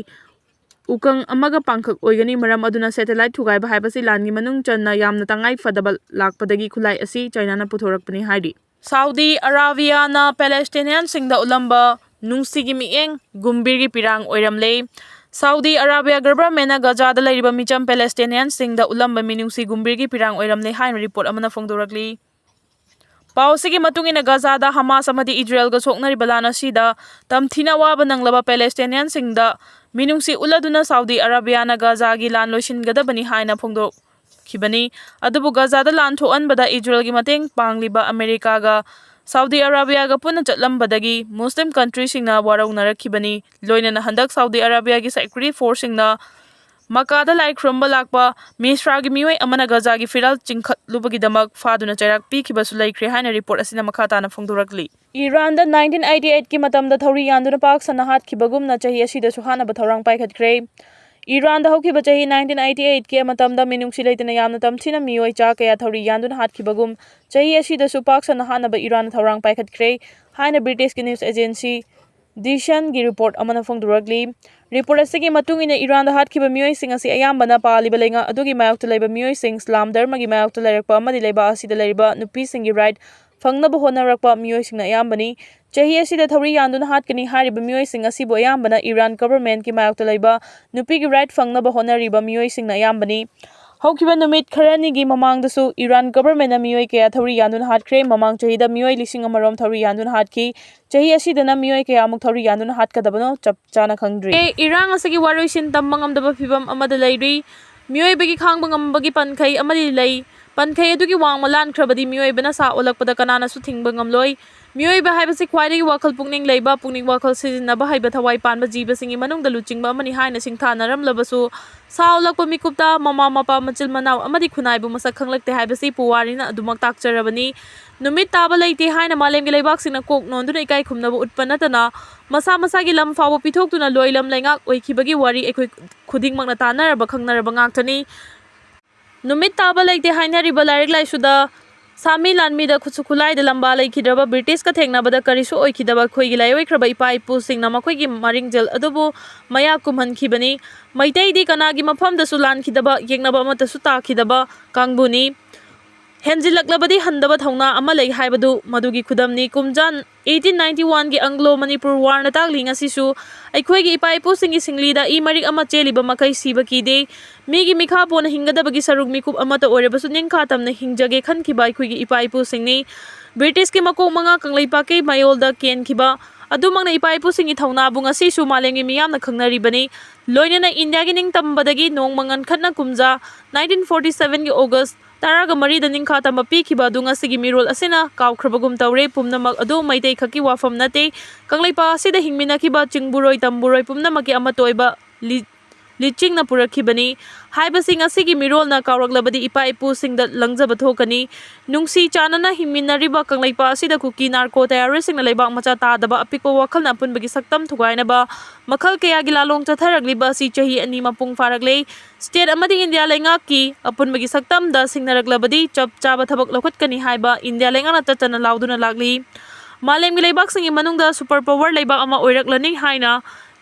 ꯎꯀꯪ ꯑꯃꯒ ꯄꯥꯡꯈꯛ ꯑꯣꯏꯒꯅꯤ꯫ ꯃꯔꯝ ꯑꯗꯨꯅ satellite ꯊꯨꯒꯥꯏꯕ ꯍꯥꯏꯕꯁꯤ ꯂꯥꯟꯒꯤ ꯃꯅꯨꯡ ꯆꯟꯅ ꯌꯥꯝꯅ ꯇꯉꯥꯏ ꯐꯗꯕ ꯂꯥꯛꯄꯗꯒꯤ ꯈꯨꯠꯂꯥꯏ ꯑꯁꯤ ꯆꯥꯏꯅꯥꯅ ꯄꯨꯊꯣꯔꯛꯄꯅꯤ ꯍꯥꯏꯔꯤ꯫ ꯁꯥꯎꯗꯤ ꯑꯔꯥꯕꯤꯌꯥꯅ ꯄꯦꯂꯦꯁꯇꯤꯅꯤꯌꯥꯟꯁꯤꯡꯗ ꯎꯠꯂꯝꯕ ꯅꯨꯡꯁꯤꯒꯤ ꯃꯤꯠꯌꯦꯡ ꯒꯨꯝꯚꯤꯔꯒꯤ ꯄꯤꯔꯥꯡ ꯑꯣꯏꯔꯝꯂꯦ꯫ ꯁꯥꯎꯗꯤ ꯑꯔꯥꯕꯤꯌꯥ ꯒꯚꯔꯟꯃꯦꯟꯠꯅ ꯒꯖꯥꯗ ꯂꯩꯔꯤꯕ ꯃꯤꯆꯝ ꯄꯦꯂꯦꯁꯇꯤꯅꯤꯌꯥꯟꯁꯤꯡꯗ ꯎꯠꯂꯝꯕ ꯃꯤꯅꯨꯡꯁꯤ ꯒꯨꯝꯚꯤꯔꯒꯤ ꯄꯤꯔꯥꯡ ꯑꯣꯏꯔꯝꯂꯦ ꯍꯥꯏꯅ ꯔꯤꯄꯣꯔꯠ ꯑꯃꯅ ꯐꯣꯡꯗꯣꯔꯛꯂꯤ꯫ ꯄꯥꯎ ꯑꯁꯤꯒꯤ ꯃꯇꯨꯡ ꯏꯟꯅ, ꯒꯖꯥꯗ ꯍꯃꯥꯁ ꯑꯃꯗꯤ ꯏꯖꯔꯦꯜꯒ ꯁꯣꯛꯅꯔꯤꯕ ꯂꯥꯟ ꯑꯁꯤꯗ ꯇꯝꯊꯤꯅ ꯑꯋꯥꯕ ꯅꯪꯂꯕ ꯄꯦꯂꯦꯁꯇꯤꯅꯤꯌꯥꯟꯁꯤꯡꯗ ꯃꯤꯅꯨꯡꯁꯤ ꯎꯠꯂꯗꯨꯅ ꯁꯥꯎꯗꯤ ꯑꯔꯥꯕꯤꯌꯥꯅ ꯒꯖꯥꯒꯤ ꯂꯥꯟ ꯂꯣꯏꯁꯤꯟꯒꯗꯕꯅꯤ ꯍꯥꯏꯅ ꯐꯣꯡꯗꯣꯛꯈꯤꯕꯅꯤ꯫ ꯑꯗꯨꯕꯨ ꯒꯖꯥꯗ ꯂꯥꯟ ꯊꯣꯛꯍꯟꯕꯗ ꯏꯖꯔꯦꯜꯒꯤ ꯃꯇꯦꯡ ꯄꯥꯡꯂꯤꯕ ꯑꯃꯦꯔꯤꯀꯥꯒ ꯁꯥꯎꯗꯤ ꯑꯔꯥꯕꯤꯌꯥꯒ ꯄꯨꯟꯅ ꯆꯠꯂꯝꯕꯗꯒꯤ ꯃꯨꯁꯂꯤꯝ ꯀꯟꯇ꯭ꯔꯤꯁꯤꯡꯅ ꯋꯥꯔꯧꯅꯔꯛꯈꯤꯕꯅꯤ꯫ ꯂꯣꯏꯅꯅ ꯍꯟꯗꯛ ꯁꯥꯎꯗꯤ ꯑꯔꯥꯕꯤꯌꯥꯒꯤ security forceꯁꯤꯡꯅ ꯃꯀꯥꯗ ꯂꯥꯏ ꯈꯨꯔꯨꯝꯕ ꯂꯥꯛꯄ ꯃꯤꯁ꯭ꯔꯥꯒꯤ ꯃꯤꯑꯣꯏ ꯑꯃꯅ ꯒꯖꯥꯒꯤ ꯐꯤꯔꯥꯜ ꯆꯤꯡꯈꯠꯂꯨꯕꯒꯤꯗꯃꯛ ꯐꯥꯗꯨꯅ ꯆꯩꯔꯥꯛ ꯄꯤꯈꯤꯕꯁꯨ ꯂꯩꯈ꯭ꯔꯦ ꯍꯥꯏꯅ ꯔꯤꯄꯣꯔꯠ ꯑꯁꯤꯅ ꯃꯈꯥ ꯇꯥꯅ ꯐꯣꯡꯗꯣꯔꯛꯂꯤ꯫ ꯏꯔꯥꯟꯗ nineteen eighty eightꯀꯤ ꯃꯇꯝꯗ ꯊꯧꯔꯤ ꯌꯥꯟꯗꯨꯅ ꯄꯥꯛ ꯁꯟꯅ ꯍꯥꯠꯈꯤꯕꯒꯨꯝꯅ ꯆꯍꯤ ꯑꯁꯤꯗꯁꯨ ꯍꯥꯠꯅꯕ ꯊꯧꯔꯥꯡ ꯄꯥꯏꯈꯠꯈ꯭ꯔꯦ꯫ ꯏꯔꯥꯟꯗ ꯍꯧꯈꯤꯕ ꯆꯍꯤ nineteen eighty eightꯀꯤ ꯃꯇꯝꯗ ꯃꯤꯅꯨꯡꯁꯤ ꯂꯩꯇꯅ ꯌꯥꯝꯅ ꯇꯝꯊꯤꯅ ꯃꯤꯑꯣꯏ ꯆꯥ ꯀꯌꯥ ꯊꯧꯔꯤ ꯌꯥꯟꯗꯨꯅ ꯍꯥꯠꯈꯤꯕꯒꯨꯝ, ꯆꯍꯤ ꯑꯁꯤꯗꯁꯨ ꯄꯥꯛ ꯁꯟꯅ ꯍꯥꯠꯅꯕ ꯏꯔꯥꯟꯅ ꯊꯧꯔꯥꯡ ꯄꯥꯏꯈꯠꯈ꯭ꯔꯦ ꯍꯥꯏꯅ British news agency The Sunꯒꯤ ꯔꯤꯄꯣꯔꯠ ꯑꯃꯅ ꯐꯣꯡꯗꯣꯔꯛꯂꯤ꯫ ꯔꯤꯄꯣꯔꯠ ꯑꯁꯤꯒꯤ ꯃꯇꯨꯡ ꯏꯟꯅ, ꯏꯔꯥꯟꯗ ꯍꯥꯠꯈꯤꯕ ꯃꯤꯑꯣꯏꯁꯤꯡ ꯑꯁꯤ ꯑꯌꯥꯝꯕꯅ ꯄꯥꯜꯂꯤꯕ ꯂꯩꯉꯥꯛ ꯑꯗꯨꯒꯤ ꯃꯥꯌꯣꯛꯇ ꯂꯩꯕ ꯃꯤꯑꯣꯏꯁꯤꯡ, ꯏꯁꯂꯥꯝ ꯙꯔꯃꯒꯤ ꯃꯥꯌꯣꯛꯇ ꯂꯩꯔꯛꯄ ꯑꯃꯗꯤ ꯂꯩꯕꯥꯛ ꯑꯁꯤꯗ ꯂꯩꯔꯤꯕ ꯅꯨꯄꯤꯁꯤꯡꯒꯤ right ꯐꯪꯅꯕ ꯍꯣꯠꯅꯔꯛꯄ ꯃꯤꯑꯣꯏꯁꯤꯡꯅ ꯑꯌꯥꯝꯕꯅꯤ꯫ ꯆꯍꯤ ꯑꯁꯤꯗ ꯊꯧꯔꯤ ꯌꯥꯟꯗꯨꯅ ꯍꯥꯠꯀꯅꯤ ꯍꯥꯏꯔꯤꯕ ꯃꯤꯑꯣꯏꯁꯤꯡ ꯑꯁꯤꯕꯨ ꯑꯌꯥꯝꯕꯅ ꯏꯔꯥꯟ governmentꯀꯤ ꯃꯥꯌꯣꯛꯇ ꯂꯩꯕ ꯅꯨꯄꯤꯒꯤ right ꯐꯪꯅꯕ ꯍꯣꯠꯅꯔꯤꯕ ꯃꯤꯑꯣꯏꯁꯤꯡꯅ ꯑꯌꯥꯝꯕꯅꯤ꯫ ꯍꯧꯈꯤꯕ ꯅꯨꯃꯤꯠ ꯈꯔꯅꯤꯒꯤ ꯃꯃꯥꯡꯗꯁꯨ ꯏꯔꯥꯟ governmentꯅ ꯃꯤꯑꯣꯏ ꯀꯌꯥ ꯊꯧꯔꯤ ꯌꯥꯟꯗꯨꯅ ꯍꯥꯠꯈ꯭ꯔꯦ꯫ ꯃꯃꯥꯡ ꯆꯍꯤꯗ ꯃꯤꯑꯣꯏ ꯂꯤꯁꯤꯡ ꯑꯃꯔꯣꯝ ꯊꯧꯔꯤ ꯌꯥꯟꯗꯨꯅ ꯍꯥꯠꯈꯤ꯫ ꯆꯍꯤ ꯑꯁꯤꯗꯅ ꯃꯤꯑꯣꯏ ꯀꯌꯥꯃꯨꯛ ꯊꯧꯔꯤ ꯌꯥꯟꯗꯨꯅ ꯍꯥꯠꯀꯗꯕꯅꯣ ꯆꯞ ꯆꯥꯅ ꯈꯪꯗ꯭ꯔꯤ꯫ ꯑꯦ, ꯏꯔꯥꯡ ꯑꯁꯤꯒꯤ ꯋꯥꯔꯣꯏꯁꯤꯟ ꯇꯝꯕ ꯉꯝꯗꯕ ꯐꯤꯕꯝ ꯑꯃꯗ ꯂꯩꯔꯤ꯫ ꯃꯤꯑꯣꯏꯕꯒꯤ ꯈꯥꯡꯕ ꯉꯝꯕꯒꯤ ꯄꯟꯈꯩ ꯑꯃꯗꯤ ꯂꯩ꯫ ꯄꯟꯈꯩ ꯑꯗꯨꯒꯤ ꯋꯥꯡꯃ ꯂꯥꯟꯈ꯭ꯔꯕꯗꯤ ꯃꯤꯑꯣꯏꯕꯅ ꯁꯥ ꯑꯣꯜꯂꯛꯄꯗ ꯀꯅꯥꯅꯁꯨ ꯊꯤꯡꯕ ꯉꯝꯂꯣꯏ꯫ ꯃꯤꯑꯣꯏꯕ ꯍꯥꯏꯕꯁꯤ ꯈ꯭ꯋꯥꯏꯗꯒꯤ ꯋꯥꯈꯜ ꯄꯨꯛꯅꯤꯡ ꯂꯩꯕ, ꯄꯨꯛꯅꯤꯡ ꯋꯥꯈꯜ ꯁꯤꯖꯤꯟꯅꯕ ꯍꯩꯕ, ꯊꯋꯥꯏ ꯄꯥꯟꯕ ꯖꯤꯕꯁꯤꯡꯒꯤ ꯃꯅꯨꯡꯗ ꯂꯨꯆꯤꯡꯕ ꯑꯃꯅꯤ ꯍꯥꯏꯅ ꯁꯤꯡꯊꯥꯅꯔꯝꯂꯕꯁꯨ, ꯁꯥ ꯑꯣꯜꯂꯛꯄ ꯃꯤꯀꯨꯞꯇ ꯃꯃꯥ ꯃꯄꯥ, ꯃꯆꯤꯜ ꯃꯅꯥꯎ ꯑꯃꯗꯤ ꯈꯨꯟꯅꯥꯏꯕꯨ ꯃꯁꯛ ꯈꯪꯂꯛꯇꯦ ꯍꯥꯏꯕꯁꯤ ꯄꯨꯋꯥꯔꯤꯅ ꯑꯗꯨꯃꯛ ꯇꯥꯛꯆꯔꯕꯅꯤ꯫ ꯅꯨꯃꯤꯠ ꯇꯥꯕ ꯂꯩꯇꯦ ꯍꯥꯏꯅ ꯃꯥꯂꯦꯝꯒꯤ ꯂꯩꯕꯥꯛꯁꯤꯡꯅ ꯀꯣꯛ ꯅꯣꯟꯗꯨꯅ ꯏꯀꯥꯏ ꯈꯨꯝꯅꯕ ꯎꯠꯄ ꯅꯠꯇꯅ, ꯃꯁꯥ ꯃꯁꯥꯒꯤ ꯂꯝ ꯐꯥꯎꯕ ꯄꯤꯊꯣꯛꯇꯨꯅ ꯂꯣꯏꯂꯝ ꯂꯩꯉꯥꯛ ꯑꯣꯏꯈꯤꯕꯒꯤ ꯋꯥꯔꯤ ꯑꯩꯈꯣꯏ ꯈꯨꯗꯤꯡꯃꯛꯅ ꯇꯥꯟꯅꯔꯕ ꯈꯪꯅꯔꯕ ꯉꯥꯛꯇꯅꯤ꯫ ꯅꯨꯃꯤꯠ ꯇꯥꯕ ꯂꯩꯇꯦ ꯍꯥꯏꯅꯔꯤꯕ ꯂꯥꯏꯔꯤꯛ ꯂꯥꯏꯁꯨꯗ, ꯁꯥꯃꯤ ꯂꯥꯟꯃꯤꯗ ꯈꯨꯠꯁꯨ ꯈꯨꯠꯂꯥꯏꯗ ꯂꯝꯕꯥ ꯂꯩꯈꯤꯗ꯭ꯔꯕ, ꯕ꯭ꯔꯤꯇꯤꯁꯀ ꯊꯦꯡꯅꯕꯗ ꯀꯔꯤꯁꯨ ꯑꯣꯏꯈꯤꯗꯕ ꯑꯩꯈꯣꯏꯒꯤ ꯂꯥꯏꯑꯣꯏꯈ꯭ꯔꯕ ꯏꯄꯥ ꯏꯄꯨꯁꯤꯡꯅ ꯃꯈꯣꯏꯒꯤ ꯃꯔꯤꯡꯖꯦꯜ ꯑꯗꯨꯕꯨ ꯃꯌꯥ ꯀꯨꯝꯍꯟꯈꯤꯕꯅꯤ꯫ ꯃꯩꯇꯩꯗꯤ ꯀꯅꯥꯒꯤ ꯃꯐꯝꯗꯁꯨ ꯂꯥꯟꯈꯤꯗꯕ, ꯌꯦꯛꯅꯕ ꯑꯃꯠꯇꯁꯨ ꯇꯥꯈꯤꯗꯕ ꯀꯥꯡꯕꯨꯅꯤ꯫ ꯍꯦꯟꯖꯤꯜꯂꯛꯂꯕꯗꯤ ꯍꯟꯗꯕ ꯊꯧꯅꯥ ꯑꯃ ꯂꯩ ꯍꯥꯏꯕꯗꯨ ꯃꯗꯨꯒꯤ ꯈꯨꯗꯝꯅꯤ꯫ ꯀꯨꯝꯖꯥ eighteen ninety oneꯒꯤ Anglo Manipur Warꯅ ꯇꯥꯛꯂꯤ, ꯉꯁꯤꯁꯨ ꯑꯩꯈꯣꯏꯒꯤ ꯏꯄꯥ ꯏꯄꯨꯁꯤꯡꯒꯤ ꯁꯤꯡꯂꯤꯗ ꯏ ꯃꯔꯤꯛ ꯑꯃ ꯆꯦꯜꯂꯤꯕ ꯃꯈꯩ ꯁꯤꯕ ꯀꯤꯗꯦ꯫ ꯃꯤꯒꯤ ꯃꯤꯈꯥ ꯄꯣꯟꯅ ꯍꯤꯡꯒꯗꯕꯒꯤ ꯁꯔꯨꯛ ꯃꯤꯀꯨꯞ ꯑꯃꯠꯇ ꯑꯣꯏꯔꯕꯁꯨ ꯅꯤꯡꯈꯥ ꯇꯝꯅ ꯍꯤꯡꯖꯒꯦ ꯈꯟꯈꯤꯕ ꯑꯩꯈꯣꯏꯒꯤ ꯏꯄꯥ ꯏꯄꯨꯁꯤꯡꯅꯤ꯫ ꯕ꯭ꯔꯤꯇꯤꯁꯀꯤ ꯃꯀꯣꯛ ꯃꯉꯥ ꯀꯪꯂꯩꯄꯥꯛꯀꯤ ꯃꯌꯣꯜꯗ ꯀꯦꯟꯈꯤꯕ ꯑꯗꯨꯃꯛꯅ ꯏꯄꯥ ꯏꯄꯨꯁꯤꯡꯒꯤ ꯊꯧꯅꯥꯕꯨ ꯉꯁꯤꯁꯨ ꯃꯥꯂꯦꯝꯒꯤ ꯃꯤꯌꯥꯝꯅ ꯈꯪꯅꯔꯤꯕꯅꯤ꯫ ꯂꯣꯏꯅꯅ ꯏꯟꯗꯤꯌꯥꯒꯤ ꯅꯤꯡꯇꯝꯕꯗꯒꯤ ꯅꯣꯡꯃ ꯉꯟꯈꯠꯅ ꯀꯨꯝꯖꯥ nineteen forty sevenꯒꯤ August ꯇꯔꯥꯒ ꯃꯔꯤꯗ ꯅꯤꯡꯈꯥ ꯇꯝꯕ ꯄꯤꯈꯤꯕ ꯑꯗꯨ ꯉꯁꯤꯒꯤ ꯃꯤꯔꯣꯜ ꯑꯁꯤꯅ ꯀꯥꯎꯈ꯭ꯔꯕꯒꯨꯝ ꯇꯧꯔꯦ꯫ ꯄꯨꯝꯅꯃꯛ ꯑꯗꯨ ꯃꯩꯇꯩ ꯈꯛꯀꯤ ꯋꯥꯐꯝ ꯅꯠꯇꯦ꯫ ꯀꯪꯂꯩꯄꯥꯛ ꯑꯁꯤꯗ ꯍꯤꯡꯃꯤꯟꯅꯈꯤꯕ ꯆꯤꯡꯕꯨꯔꯣꯏ ꯇꯝꯕꯨꯔꯣꯏ ꯄꯨꯝꯅꯃꯛꯀꯤ ꯑꯃꯠꯇ ꯑꯣꯏꯕ ꯂꯤ-, ꯂꯤꯆꯤꯡꯅ ꯄꯨꯔꯛꯈꯤꯕꯅꯤ ꯍꯥꯏꯕꯁꯤ ꯉꯁꯤꯒꯤ ꯃꯤꯔꯣꯜꯅ ꯀꯥꯎꯔꯛꯂꯕꯗꯤ ꯏꯄꯥ ꯏꯄꯨꯁꯤꯡꯗ ꯂꯪꯖꯕ ꯊꯣꯛꯀꯅꯤ꯫ ꯅꯨꯡꯁꯤ ꯆꯥꯟꯅꯅ ꯍꯤꯡꯃꯤꯟꯅꯔꯤꯕ ꯀꯪꯂꯩꯄꯥꯛ ꯑꯁꯤꯗ ꯀꯨꯀꯤ ꯅꯥꯔꯀꯣ ꯇꯦꯔꯣꯔꯤꯁꯁꯤꯡꯅ ꯂꯩꯕꯥꯛ ꯃꯆꯥ ꯇꯥꯗꯕ, ꯑꯄꯤꯛꯄ ꯋꯥꯈꯜꯅ ꯑꯄꯨꯟꯕꯒꯤ ꯁꯛꯇꯝ ꯊꯨꯒꯥꯏꯅꯕ ꯃꯈꯜ ꯀꯌꯥꯒꯤ ꯂꯥꯂꯣꯡ ꯆꯠꯊꯔꯛꯂꯤꯕ ꯑꯁꯤ ꯆꯍꯤ ꯑꯅꯤ ꯃꯄꯨꯡ ꯐꯥꯔꯛꯂꯦ꯫ ꯁ꯭ꯇꯦꯠ ꯑꯃꯗꯤ ꯏꯟꯗꯤꯌꯥ ꯂꯩꯉꯥꯛꯀꯤ ꯑꯄꯨꯟꯕꯒꯤ ꯁꯛꯇꯝꯗ ꯁꯤꯡꯅꯔꯛꯂꯕꯗꯤ ꯆꯞ ꯆꯥꯕ ꯊꯕꯛ ꯂꯧꯈꯠꯀꯅꯤ ꯍꯥꯏꯕ ꯏꯟꯗꯤꯌꯥ ꯂꯩꯉꯥꯛꯅ ꯇꯠꯇꯅ ꯂꯥꯎꯗꯨꯅ ꯂꯥꯛꯂꯤ꯫ ꯃꯥꯂꯦꯝꯒꯤ ꯂꯩꯕꯥꯛꯁꯤꯡꯒꯤ ꯃꯅꯨꯡꯗ ꯁꯨꯄꯔ ꯄꯥꯋꯔ ꯂꯩꯕꯥꯛ ꯑꯃ ꯑꯣꯏꯔꯛꯂꯅꯤ ꯍꯥꯏꯅ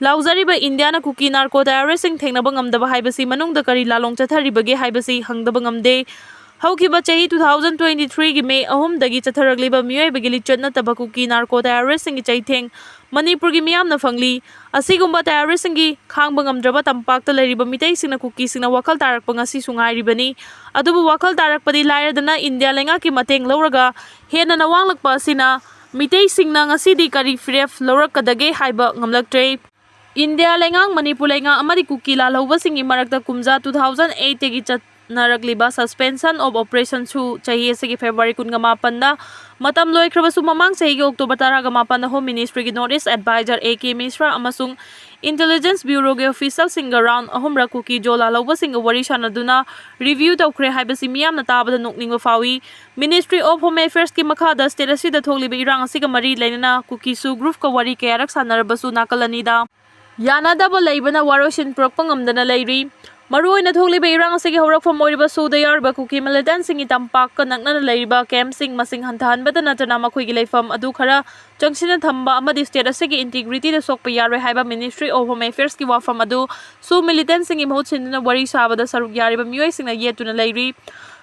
ꯂꯥꯎꯖꯔꯤꯕ ꯏꯟꯗꯤꯌꯥꯅ ꯀꯨꯀꯤ ꯅꯥꯔꯀꯣ ꯇꯦꯔꯣꯔꯤꯁꯁꯤꯡ ꯊꯦꯡꯅꯕ ꯉꯝꯗꯕ ꯍꯥꯏꯕꯁꯤ ꯃꯅꯨꯡꯗ ꯀꯔꯤ ꯂꯥꯂꯣꯡ ꯆꯠꯊꯔꯤꯕꯒꯦ ꯍꯥꯏꯕꯁꯤ ꯍꯪꯗꯕ ꯉꯝꯗꯦ꯫ ꯍꯧꯈꯤꯕ ꯆꯍꯤ two thousand twenty threeꯒꯤ May ꯑꯍꯨꯝꯗꯒꯤ ꯆꯠꯊꯔꯛꯂꯤꯕ ꯃꯤꯑꯣꯏꯕꯒꯤ ꯂꯤꯆꯠ ꯅꯠꯇꯕ ꯀꯨꯀꯤ ꯅꯥꯔꯀꯣ ꯇꯦꯔꯣꯔꯤꯁꯁꯤꯡꯒꯤ ꯆꯩꯊꯦꯡ ꯃꯅꯤꯄꯨꯔꯒꯤ ꯃꯤꯌꯥꯝꯅ ꯐꯪꯂꯤ꯫ ꯑꯁꯤꯒꯨꯝꯕ ꯇꯦꯔꯣꯔꯤꯁꯁꯤꯡꯒꯤ ꯈꯥꯡꯕ ꯉꯝꯗ꯭ꯔꯕ ꯇꯝꯄꯥꯛꯇ ꯂꯩꯔꯤꯕ ꯃꯤꯇꯩꯁꯤꯡꯅ ꯀꯨꯀꯤꯁꯤꯡꯅ ꯋꯥꯈꯜ ꯇꯥꯔꯛꯄ ꯉꯁꯤꯁꯨ ꯉꯥꯏꯔꯤꯕꯅꯤ꯫ ꯑꯗꯨꯕꯨ ꯋꯥꯈꯜ ꯇꯥꯔꯛꯄꯗꯤ ꯂꯥꯏꯔꯗꯅ ꯏꯟꯗꯤꯌꯥ ꯂꯩꯉꯥꯛꯀꯤ ꯃꯇꯦꯡ ꯂꯧꯔꯒ ꯍꯦꯟꯅ ꯅꯋꯥꯡꯂꯛꯄ ꯑꯁꯤꯅ ꯃꯤꯇꯩꯁꯤꯡꯅ ꯉꯁꯤꯗꯤ ꯀꯔꯤ ꯐꯤꯔꯦꯞ ꯂꯧꯔꯛꯀꯗꯒꯦ ꯍꯥꯏꯕ ꯉꯝꯂꯛꯇ꯭ꯔꯦ꯫ ꯏꯟꯗꯤꯌꯥ ꯂꯩꯉꯥꯛ, ꯃꯅꯤꯄꯨꯔ ꯂꯩꯉꯥꯛ ꯑꯃꯗꯤ ꯀꯨꯀꯤ ꯂꯥꯜꯍꯧꯕꯁꯤꯡꯒꯤ ꯃꯔꯛꯇ ꯀꯨꯝꯖꯥ two thousand eightꯇꯒꯤ ꯆꯠ-, ꯆꯠꯊꯅꯔꯛꯂꯤꯕ suspension of operationꯁꯨ ꯆꯍꯤ ꯑꯁꯤꯒꯤ February ꯀꯨꯟꯒ ꯃꯥꯄꯟꯗ ꯃꯇꯝ ꯂꯣꯏꯈ꯭ꯔꯕꯁꯨ, ꯃꯃꯥꯡ ꯆꯍꯤꯒꯤ October ꯇꯔꯥꯒ ꯃꯥꯄꯟꯗ Home Ministryꯒꯤ North East Advisor A K Mishra ꯑꯃꯁꯨꯡ Intelligence Bureauꯒꯤ officialꯁꯤꯡꯒ round ꯑꯍꯨꯝꯔꯛ ꯀꯨꯀꯤ ꯖꯣ ꯂꯥꯜꯍꯧꯕꯁꯤꯡꯒ ꯋꯥꯔꯤ ꯁꯥꯅꯗꯨꯅ review ꯇꯧꯈ꯭ꯔꯦ ꯍꯥꯏꯕꯁꯤ ꯃꯤꯌꯥꯝꯅ ꯇꯥꯕꯗ ꯅꯣꯛꯅꯤꯡꯕ ꯐꯥꯎꯏ꯫ Ministry of Home Affairsꯀꯤ ꯃꯈꯥꯗ state ꯑꯁꯤꯗ ꯊꯣꯛꯂꯤꯕ ꯏꯔꯥꯡ ꯑꯁꯤꯒ ꯃꯔꯤ ꯂꯩꯅꯅ ꯀꯨꯀꯤꯁꯨ groupꯀ ꯋꯥꯔꯤ ꯀꯌꯥꯔꯛ ꯁꯥꯟꯅꯔꯕꯁꯨ ꯅꯥꯀꯜ ꯑꯅꯤꯗ ꯌꯥꯅꯗꯕ ꯂꯩꯕꯅ ꯋꯥꯔꯣꯏꯁꯤꯟ ꯄꯨꯔꯛꯄ ꯉꯝꯗꯅ ꯂꯩꯔꯤ꯫ ꯃꯔꯨꯑꯣꯏꯅ ꯊꯣꯛꯂꯤꯕ ꯏꯔꯥꯡ ꯑꯁꯤꯒꯤ ꯍꯧꯔꯛꯐꯝ ꯑꯣꯏꯔꯤꯕ ꯁꯨꯗ ꯌꯥꯎꯔꯤꯕ ꯀꯨꯀꯤ militantꯁꯤꯡꯒꯤ ꯇꯝꯄꯥꯛꯀ ꯅꯛꯅꯅ ꯂꯩꯔꯤꯕ campꯁꯤꯡ ꯃꯁꯤꯡ ꯍꯟꯊꯍꯟꯕꯗ ꯅꯠꯇꯅ ꯃꯈꯣꯏꯒꯤ ꯂꯩꯐꯝ ꯑꯗꯨ ꯈꯔ ꯆꯪꯁꯤꯟꯅ ꯊꯝꯕ ꯑꯃꯗꯤ state ꯑꯁꯤꯒꯤ integrityꯗ ꯁꯣꯛꯄ ꯌꯥꯔꯣꯏ ꯍꯥꯏꯕ Ministry of Home Affairsꯀꯤ ꯋꯥꯐꯝ ꯑꯗꯨ ꯁꯨ militantꯁꯤꯡꯒꯤ ꯃꯍꯨꯠ ꯁꯤꯟꯗꯨꯅ ꯋꯥꯔꯤ ꯁꯥꯕꯗ ꯁꯔꯨꯛ ꯌꯥꯔꯤꯕ ꯃꯤꯑꯣꯏꯁꯤꯡꯅ ꯌꯦꯠꯇꯨꯅ ꯂꯩꯔꯤ꯫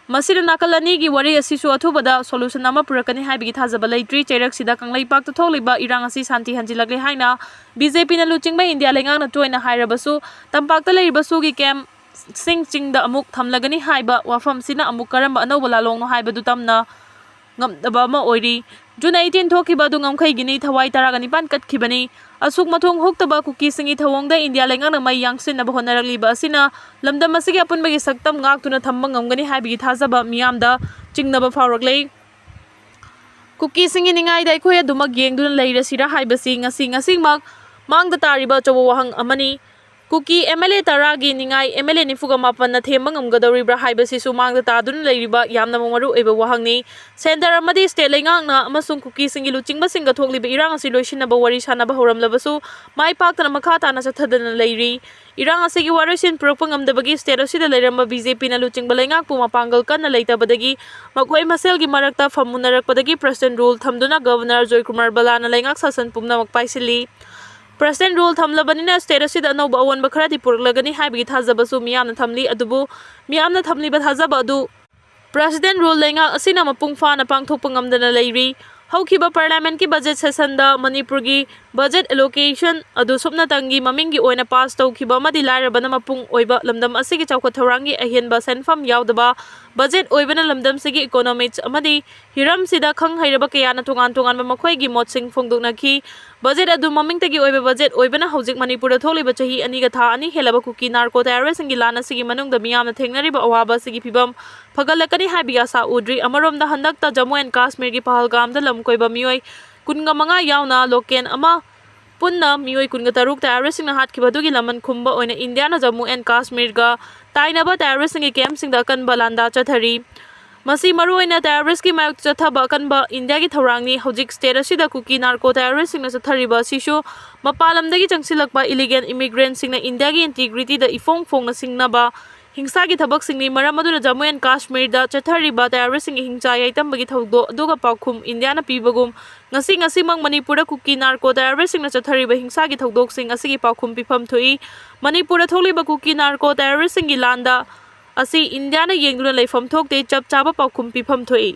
ꯃꯁꯤꯅ ꯅꯥꯀꯜ ꯑꯅꯤꯒꯤ ꯋꯥꯔꯤ ꯑꯁꯤꯁꯨ ꯑꯊꯨꯕꯗ solution ꯑꯃ ꯄꯨꯔꯛꯀꯅꯤ ꯍꯥꯏꯕꯒꯤ ꯊꯥꯖꯕ ꯂꯩꯇ꯭ꯔꯤ꯫ ꯆꯩꯔꯛꯁꯤꯗ ꯀꯪꯂꯩꯄꯥꯛꯇ ꯊꯣꯛꯂꯤꯕ ꯏꯔꯥꯡ ꯑꯁꯤ ꯁꯥꯟꯇꯤ ꯍꯟꯖꯤꯜꯂꯛꯂꯦ ꯍꯥꯏꯅ BJPꯅ ꯂꯨꯆꯤꯡꯕ ꯏꯟꯗꯤꯌꯥ ꯂꯩꯉꯥꯛꯅ ꯇꯣꯏꯅ ꯍꯥꯏꯔꯕꯁꯨ, ꯇꯝꯄꯥꯛꯇ ꯂꯩꯔꯤꯕ ꯁꯨꯒꯤ campꯁꯤꯡ ꯆꯤꯡꯗ ꯑꯃꯨꯛ ꯊꯝꯂꯒꯅꯤ ꯍꯥꯏꯕ ꯋꯥꯐꯝꯁꯤꯅ ꯑꯃꯨꯛ ꯀꯔꯝꯕ ꯑꯅꯧꯕ ꯂꯥꯂꯣꯡꯅꯣ ꯍꯥꯏꯕꯗꯨ ꯇꯝꯅ ꯉꯝꯗꯕ ꯑꯃ ꯑꯣꯏꯔꯤ꯫ June eighteen ꯊꯣꯛꯈꯤꯕ ꯑꯗꯨ ꯉꯝꯈꯩꯒꯤꯅꯤ, ꯊꯋꯥꯏ ꯇꯔꯥꯒ ꯅꯤꯄꯥꯟ ꯀꯠꯈꯤꯕꯅꯤ꯫ ꯑꯁꯨꯛ ꯃꯊꯣꯡ ꯍꯨꯛꯇꯕ ꯀꯨꯀꯤꯁꯤꯡꯒꯤ ꯊꯧꯑꯣꯡꯗ ꯏꯟꯗꯤꯌꯥ ꯂꯩꯉꯥꯛꯅ ꯃꯩ ꯌꯥꯡꯁꯤꯟꯅꯕ ꯍꯣꯠꯅꯔꯛꯂꯤꯕ ꯑꯁꯤꯅ ꯂꯝꯗꯝ ꯑꯁꯤꯒꯤ ꯑꯄꯨꯟꯕꯒꯤ ꯁꯛꯇꯝ ꯉꯥꯛꯇꯨꯅ ꯊꯝꯕ ꯉꯝꯒꯅꯤ ꯍꯥꯏꯕꯒꯤ ꯊꯥꯖꯕ ꯃꯤꯌꯥꯝꯗ ꯆꯤꯡꯅꯕ ꯐꯥꯎꯔꯛꯂꯦ꯫ ꯀꯨꯀꯤꯁꯤꯡꯒꯤ ꯅꯤꯡꯉꯥꯏꯗ ꯑꯩꯈꯣꯏ ꯑꯗꯨꯃꯛ ꯌꯦꯡꯗꯨꯅ ꯂꯩꯔꯁꯤꯔꯥ ꯍꯥꯏꯕꯁꯤ ꯉꯁꯤ ꯉꯁꯤꯃꯛ ꯃꯥꯡꯗ ꯇꯥꯔꯤꯕ ꯑꯆꯧꯕ ꯋꯥꯍꯪ ꯑꯃꯅꯤ꯫ ꯀꯨꯀꯤ MLA ꯇꯔꯥꯒꯤ ꯅꯤꯡꯉꯥꯏ MLA ꯅꯤꯐꯨꯒ ꯃꯥꯄꯟꯅ ꯊꯦꯝꯕ ꯉꯝꯒꯗꯧꯔꯤꯕ꯭ꯔꯥ ꯍꯥꯏꯕꯁꯤꯁꯨ ꯃꯥꯡꯗ ꯇꯥꯗꯨꯅ ꯂꯩꯔꯤꯕ ꯌꯥꯝꯅ ꯃꯔꯨ ꯑꯣꯏꯕ ꯋꯥꯍꯪꯅꯤ꯫ Centre ꯑꯃꯗꯤ state ꯂꯩꯉꯥꯛꯅ ꯑꯃꯁꯨꯡ ꯀꯨꯀꯤꯁꯤꯡꯒꯤ ꯂꯨꯆꯤꯡꯕꯁꯤꯡꯒ ꯊꯣꯛꯂꯤꯕ ꯏꯔꯥꯡ ꯑꯁꯤ ꯂꯣꯏꯁꯤꯟꯅꯕ ꯋꯥꯔꯤ ꯁꯥꯅꯕ ꯍꯧꯔꯝꯂꯕꯁꯨ, ꯃꯥꯏ ꯄꯥꯛꯇꯅ ꯃꯈꯥ ꯇꯥꯅ ꯆꯠꯊꯗꯅ ꯂꯩꯔꯤ꯫ ꯏꯔꯥꯡ ꯑꯁꯤꯒꯤ ꯋꯥꯔꯣꯏꯁꯤꯟ ꯄꯨꯔꯛꯄ ꯉꯝꯗꯕꯒꯤ state ꯑꯁꯤꯗ ꯂꯩꯔꯝꯕ BJPꯅ ꯂꯨꯆꯤꯡꯕ ꯂꯩꯉꯥꯛꯄꯨ ꯃꯄꯥꯡꯒꯜ ꯀꯟꯅ ꯂꯩꯇꯕꯗꯒꯤ ꯃꯈꯣꯏ ꯃꯁꯦꯜꯒꯤ ꯃꯔꯛꯇ ꯐꯝꯃꯨꯟꯅꯔꯛꯄꯗꯒꯤ President rule ꯊꯝꯗꯨꯅ Governor ꯖꯣꯏꯀꯨꯃꯥꯔ ꯕꯂꯥꯅ ꯂꯩꯉꯥꯛ ꯁꯥꯁꯟ ꯄꯨꯝꯅꯃꯛ ꯄꯥꯏꯁꯤꯜꯂꯤ꯫ President rule ꯊꯝꯂꯕꯅꯤꯅ state ꯑꯁꯤꯗ ꯑꯅꯧꯕ ꯑꯑꯣꯟꯕ ꯈꯔꯗꯤ ꯄꯨꯔꯛꯂꯒꯅꯤ ꯍꯥꯏꯕꯒꯤ ꯊꯥꯖꯕꯁꯨ ꯃꯤꯌꯥꯝꯅ ꯊꯝꯂꯤ꯫ ꯑꯗꯨꯕꯨ ꯃꯤꯌꯥꯝꯅ ꯊꯝꯂꯤꯕ ꯊꯥꯖꯕ ꯑꯗꯨ President rule ꯂꯩꯉꯥꯛ ꯑꯁꯤꯅ ꯃꯄꯨꯡ ꯐꯥꯅ ꯄꯥꯡꯊꯣꯛꯄ ꯉꯝꯗꯅ ꯂꯩꯔꯤ꯫ ꯍꯧꯈꯤꯕ Parliamentꯀꯤ budget sessionꯗ ꯃꯅꯤꯄꯨꯔꯒꯤ budget allocation ꯑꯗꯨ ꯁꯨꯞꯅꯇꯪꯒꯤ ꯃꯃꯤꯡꯒꯤ ꯑꯣꯏꯅ pass ꯇꯧꯈꯤꯕ ꯑꯃꯗꯤ ꯂꯥꯏꯔꯕꯅ ꯃꯄꯨꯡ ꯑꯣꯏꯕ ꯂꯝꯗꯝ ꯑꯁꯤꯒꯤ ꯆꯥꯎꯈꯠ ꯊꯧꯔꯥꯡꯒꯤ ꯑꯍꯦꯟꯕ ꯁꯦꯟꯐꯝ ꯌꯥꯎꯗꯕ budget ꯑꯣꯏꯕꯅ ꯂꯝꯗꯝꯁꯤꯒꯤ economics ꯑꯃꯗꯤ ꯍꯤꯔꯝꯁꯤꯗ ꯈꯪ ꯍꯩꯔꯕ ꯀꯌꯥꯅ ꯇꯣꯉꯥꯟ ꯇꯣꯉꯥꯟꯕ ꯃꯈꯣꯏꯒꯤ ꯃꯣꯠꯁꯤꯡ ꯐꯣꯡꯗꯣꯛꯅꯈꯤ꯫ ꯕꯖꯦꯠ ꯑꯗꯨ ꯃꯃꯤꯡꯇꯒꯤ ꯑꯣꯏꯕ ꯕꯖꯦꯠ ꯑꯣꯏꯕꯅ ꯍꯧꯖꯤꯛ ꯃꯅꯤꯄꯨꯔꯗ ꯊꯣꯛꯂꯤꯕ ꯆꯍꯤ ꯑꯅꯤꯒ ꯊꯥ ꯑꯅꯤ ꯍꯦꯜꯂꯕ ꯀꯨꯀꯤ ꯅꯥꯔꯀꯣ ꯇꯦꯔꯣꯔꯤꯁꯁꯤꯡꯒꯤ ꯂꯥꯟ ꯑꯁꯤꯒꯤ ꯃꯅꯨꯡꯗ ꯃꯤꯌꯥꯝꯅ ꯊꯦꯡꯅꯔꯤꯕ ꯑꯋꯥꯕ ꯑꯁꯤꯒꯤ ꯐꯤꯕꯝ ꯐꯒꯠꯂꯛꯀꯅꯤ ꯍꯥꯏꯕꯒꯤ ꯑꯥꯁꯥ ꯎꯗ꯭ꯔꯤ꯫ ꯑꯃꯔꯣꯝꯗ, ꯍꯟꯗꯛꯇ ꯖꯝꯃꯨ ꯑꯦꯟ ꯀꯥꯁꯃꯤꯔꯒꯤ ꯄꯍꯜꯒꯥꯝꯗ ꯂꯝ ꯀꯣꯏꯕ ꯃꯤꯑꯣꯏ ꯀꯨꯟꯒ ꯃꯉꯥ ꯌꯥꯎꯅ ꯂꯣꯀꯦꯟ ꯑꯃ ꯄꯨꯟꯅ ꯃꯤꯑꯣꯏ ꯀꯨꯟꯒ ꯇꯔꯨꯛ ꯇꯦꯔꯣꯔꯤꯁꯁꯤꯡꯅ ꯍꯥꯠꯈꯤꯕ ꯑꯗꯨꯒꯤ ꯂꯃꯟ ꯈꯨꯝꯕ ꯑꯣꯏꯅ ꯏꯟꯗꯤꯌꯥꯅ ꯖꯝꯃꯨ ꯑꯦꯟ ꯀꯥꯁꯃꯤꯔꯒ ꯇꯥꯏꯅꯕ ꯇꯦꯔꯣꯔꯤꯁꯁꯤꯡꯒꯤ ꯀꯦꯝꯞꯁꯤꯡꯗ ꯑꯀꯟꯕ ꯂꯥꯟꯗꯥ ꯆꯠꯊꯔꯤ꯫ ꯃꯁꯤ ꯃꯔꯨꯑꯣꯏꯅ ꯇꯦꯔꯣꯔꯤꯁꯀꯤ ꯃꯥꯌꯣꯛꯇ ꯆꯠꯊꯕ ꯑꯀꯟꯕ ꯏꯟꯗꯤꯌꯥꯒꯤ ꯊꯧꯔꯥꯡꯅꯤ꯫ ꯍꯧꯖꯤꯛ ꯁ꯭ꯇꯦꯠ ꯑꯁꯤꯗ ꯀꯨꯀꯤ ꯅꯥꯔꯀꯣ ꯇꯦꯔꯣꯔꯤꯁꯁꯤꯡꯅ ꯆꯠꯊꯔꯤꯕ ꯑꯁꯤꯁꯨ ꯃꯄꯥꯟ ꯂꯝꯗꯒꯤ ꯆꯪꯁꯤꯜꯂꯛꯄ ꯏꯂꯤꯒꯦꯜ ꯏꯃꯤꯒ꯭ꯔꯦꯟꯠꯁꯤꯡꯅ ꯏꯟꯗꯤꯌꯥꯒꯤ ꯏꯟꯇꯤꯒ꯭ꯔꯤꯇꯤꯗ ꯏꯐꯣꯡ ꯐꯣꯡꯅ ꯁꯤꯡꯅꯕ ꯍꯤꯡꯁꯥꯒꯤ ꯊꯕꯛꯁꯤꯡꯅꯤ꯫ ꯃꯔꯝ ꯑꯗꯨꯅ ꯖꯝꯃꯨ ꯑꯦꯟ ꯀꯥꯁꯃꯤꯔꯗ ꯆꯠꯊꯔꯤꯕ ꯇꯦꯔꯣꯔꯤꯁꯁꯤꯡꯒꯤ ꯍꯤꯡꯆꯥ ꯌꯥꯏꯇꯝꯕꯒꯤ ꯊꯧꯗꯣꯛ ꯑꯗꯨꯒ ꯄꯥꯎꯈꯨꯝ ꯏꯟꯗꯤꯌꯥꯅ ꯄꯤꯕꯒꯨꯝ ꯉꯁꯤ ꯉꯁꯤꯃꯛ ꯃꯅꯤꯄꯨꯔꯗ ꯀꯨꯀꯤ ꯅꯥꯔꯀꯣ ꯇꯦꯔꯣꯔꯤꯁꯁꯤꯡꯅ ꯆꯠꯊꯔꯤꯕ ꯍꯤꯡꯁꯥꯒꯤ ꯊꯧꯗꯣꯛꯁꯤꯡ ꯑꯁꯤꯒꯤ ꯄꯥꯎꯈꯨꯝ ꯄꯤꯐꯝ ꯊꯣꯛꯏ꯫ ꯃꯅꯤꯄꯨꯔꯗ ꯊꯣꯛꯂꯤꯕ ꯀꯨꯀꯤ ꯅꯥꯔꯀꯣ ꯇꯦꯔꯣꯔꯤꯁꯁꯤꯡꯒꯤ ꯂꯥꯟꯗ ꯑꯁꯤ ꯏꯟꯗꯤꯌꯥꯅ ꯌꯦꯡꯗꯨꯅ ꯂꯩꯐꯝ ꯊꯣꯛꯇꯦ, ꯆꯞ ꯆꯥꯕ ꯄꯥꯎꯈꯨꯝ ꯄꯤꯐꯝ ꯊꯣꯛꯏ꯫